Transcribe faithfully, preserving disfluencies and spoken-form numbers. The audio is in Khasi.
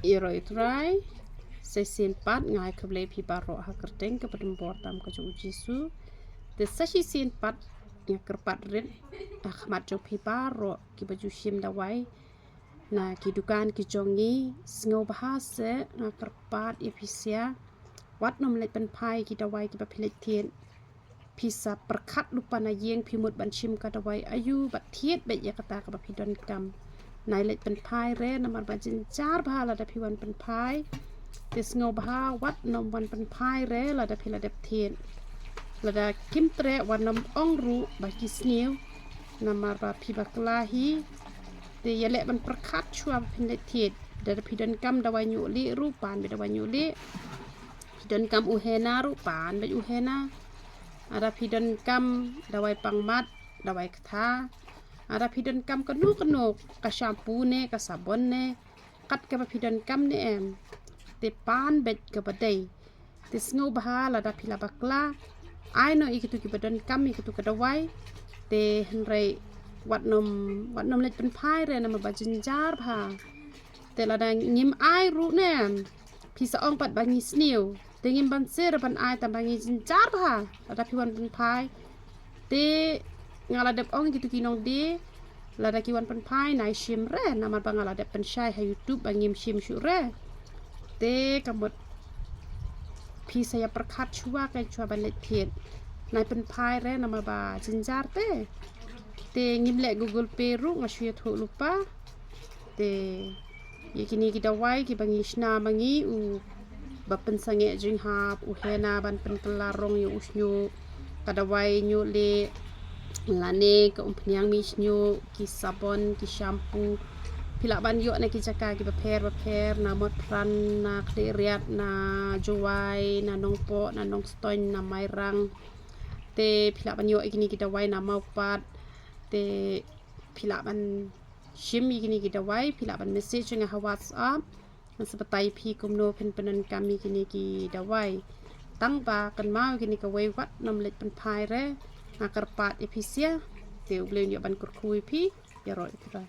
Ïaroh ïa u Trai. Sa shisien pat nga ai khublei phi baroh ha ka kyrteng kaba donbor tam ka jong u Jisu. Te sa shisien pat nga kyrpad rit ha khmat jong phi baroh kiba ju shim dawai na ki dukan ki jong ngi, sngewbha se nga kyrpad ïa phi sha wat nym leit pynphai ki dawai kiba phi leit thied. Phi sa pyrkhat lypa na ïing phi mut ban shim ka dawai aïu bad thied beit ïa kata kaba phi donkam. Nai leit pynphai re namar ba jynjar bha lada phi wan pynphai. Te sngewbha wat nym wan pynphai re lada phi la dep thied. Lada kim treh wat nym ong ruh ba ki sniew namar ba phi bakla hi. Te ïaleh ban pyrkhat shuwa ba phin leit thied. Lada phi donkam dawai ñiuh lieh ruh pan beit dawai ñiuh lieh. Phi donkam u henna ruh pan beit u henna. Lada phi donkam dawai pangmat, dawai ktha. Lada phi donkam kano kano, ka shampoo ne ka sabon ne, kat kaba phi donkam ne em. Te pan beit kaba dei. Te sngewbha lada phi la bakla, ai noh ïa kitu kiba donkam ïa kitu ka dawai. Te hynrei wat nym, wat nym leit pynphai re namar ba jynjar bha. Te lada ngim ai ruh ne em, phi sa ong pat ba ngi sniew. Te ngim banse re ban ai tang ba ngi jynjar bha lada phi wan pynphai. Te nga la dep ong ïa kitu ki nongdie, lada ki wan pynphai nai shim re namar ba nga la dep pynshai ha YouTube ba ngim shim shuh re. Te ka mut phi sa ïa pyrkhat shuwa kein shuwa ban leit thied. Nai pynphai re namar ba jynjar te. Te ngim leh Google Pay ruh, nga shu ïathuh lypa. Te ïa kine ki dawai kiba ngi shna ma ngi, u ba pynsangeh jinghap, u henna ban pynkylla rong ïa u shñiuh, ka dawai ñiuh lieh, lane ka umphniang mih shñiuh, ki sabon, ki shampoo. Phi lah ban ïoh na ki jaka kiba pher ba pher, na Motphran, na Khliehriat, na Jowai, na Nongpoh, na Nongstoiñ, na Mairang. Te phi lah ban ïoh ïa kine ki dawai na Mawpat. Te phi lah ban shim ïa kine ki dawai, phi lah ban message ïa nga ha WhatsApp. Ngan sa batai ïa phi kumno phin pyndonkam ïa kine ki dawai. Tang ba kynmaw ïa kine kawei, wat nym leit pynphai re. Nga kyrpad ïa phi sha. Te U Blei un ïoh ban kyrkhu ïa phi. Ïaroh ïa u Trai.